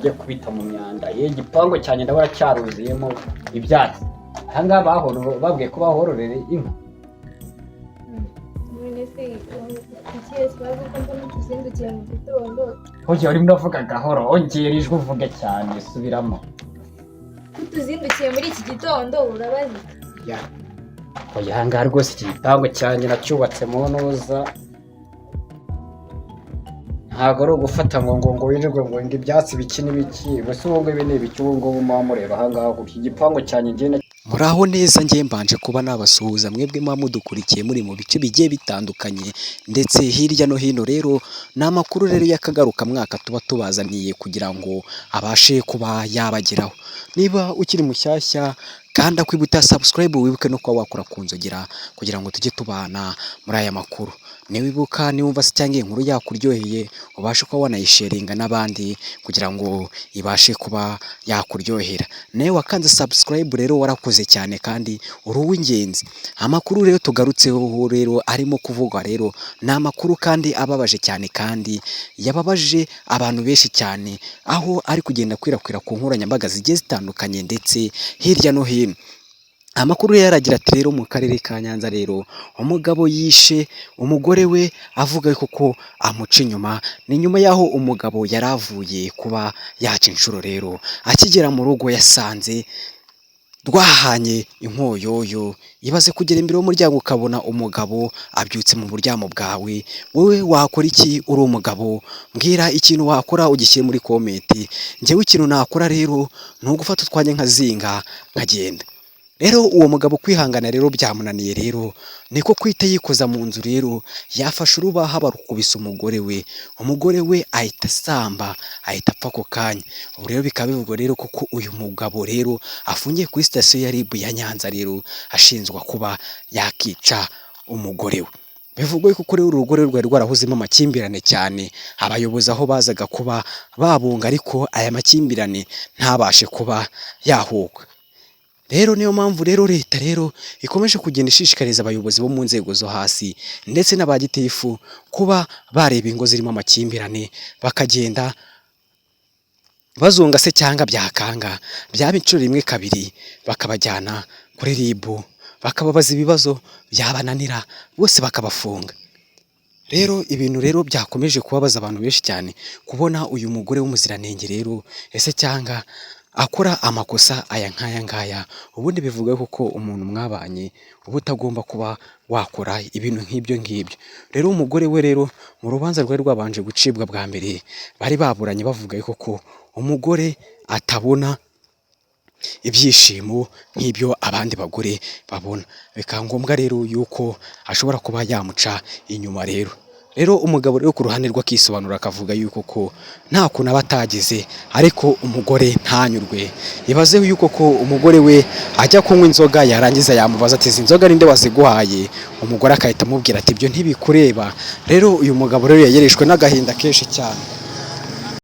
mujye kubita mu myanda. Ye, igipangu cyanjye ndabona cyaruzuyemo ibyatsi. Aha ngaha babwiye ko bahororera inka. None se ikihe kibazo ko mbona tuzindukiye mu gitondo? Ujya urimo uravuga gahoro, ongera ijwi uvuge cyane, subiramo. Ko tuzindukiye muri iki gitondo, urabaza iki? Ya, oya, aha ngaha rwose iki gipangu cyanjye nacyubatse mu ntuza, ntabwo ari ugufata ngo wirirwe ngo ibyatsi biki n'ibiki. Gusa ubu ngubu ibi ni ibiki? Ubu ngubu muba mureba aha ngaha gutya, igipangu cyanjye njye Muraho neza, njye mbanje kuba nabasuhuza mwebwe muba mudukurikiye muri mu bice bigiye bitandukanye ndetse hirya no hino. Rero ni amakuru rero y'akagarukamwaka tuba tubazaniye kugira ngo abashe kuba yabageraho. Niba ukiri mushyashya, kanda kwibuta subscribe, wibuke no kuba wakora ku nzogera kugira ngo tujye tubana muri aya makuru. Niwibuka, niwumva se cyangwa iyi nkuru yakuryoheye, ubashe kuba wanayisharinga n'abandi kugira ngo ibashe kuba yakuryohera. Nawe wakanze subscribe rero, warakoze cyane kandi uri uw'ingenzi. Amakuru rero tugarutseho rero arimo kuvugwa rero ni amakuru kandi ababaje cyane, kandi yababaje abantu benshi cyane, aho ari kugenda akwirakwira ku nkoranyambaga zigiye zitandukanye ndetse hirya no hino. Amakuru rero aragira ati rero mu karere ka Nyanza rero umugabo yishe umugore we avuga ko amuca inyuma. Ni nyuma y'aho umugabo yari avuye kuba yaca inshuro rero, akigera mu rugo yasanze rwahanye inkoyoyo. Ibaze kugera imbere y'umuryango ukabona umugabo abyutse mu buryamo bwawe. Wowe wakora iki uri umugabo? Mbwira ikintu wakora, ugishyire muri comment. Njyewe ikintu nakora rero ni ugufata utwanjye nkazinga nkagenda. Rero uwo mugabo kwihangana rero byamunaniye, rero niko kwita yikoza mu nzu. Rero yafashe urubaho barukubise umugore we, umugore we ahita asamba, ahita apfa ako kanya. Ubu rero bikaba bivugwa rero kuko uyu mugabo rero afungiye kuri sitasiyo ya RIB ya Nyanza rero, ashinjwa kuba yakica umugore we. Bivugwa yuko rero uru rugo rwari rwarahozemo amakimbirane cyane, abayobozi aho bazaga kuba babunga ariko aya makimbirane ntabashe kuba yahuka. Rero niyo mpamvu rero leta rero ikomeje kugenda ishishikariza abayobozi bo mu nzego zo hasi ndetse n'aba gitifu kuba bareba ingo zirimo amakimbirane, bakagenda bazunga se cyangwa byakanga byaba inshuro rimwe kabiri bakabajyana kuri RIB, bakababaza ibibazo, byabananira bose bakabafunga. Rero ibintu rero byakomeje kubabaza abantu benshi cyane, kubona uyu mugore w'umuziranenge rero ese cyangwa akora amakosa aya nk'aya ngaya. Ubundi bivuga ko umuntu mwabanye uba utagomba kuba wakora ibintu nk'ibyo ngibyo. Rero umugore we rero mu rubanza rwari rwabanje gucibwa bwa mbere, bari baburanye bavuga ko umugore atabona ibyishimo nk'ibyo abandi bagore babona, bikaba ngombwa rero yuko ashobora kuba yamuca inyuma. Rero umugabo rero ku ruhande rwe akisobanura, akavuga yuko ko nta kuntu aba atagize ariko umugore ntanyurwe. Ibaze yuko ko umugore we ajya kunywa inzoga, yarangiza yamubaza ati: "Izi nzoga ninde waziguhaye?" Umugore agahita amubwira ati: "Ibyo ntibikureba." Rero uyu mugabo rero yayereshwe n'agahinda kenshi cyane.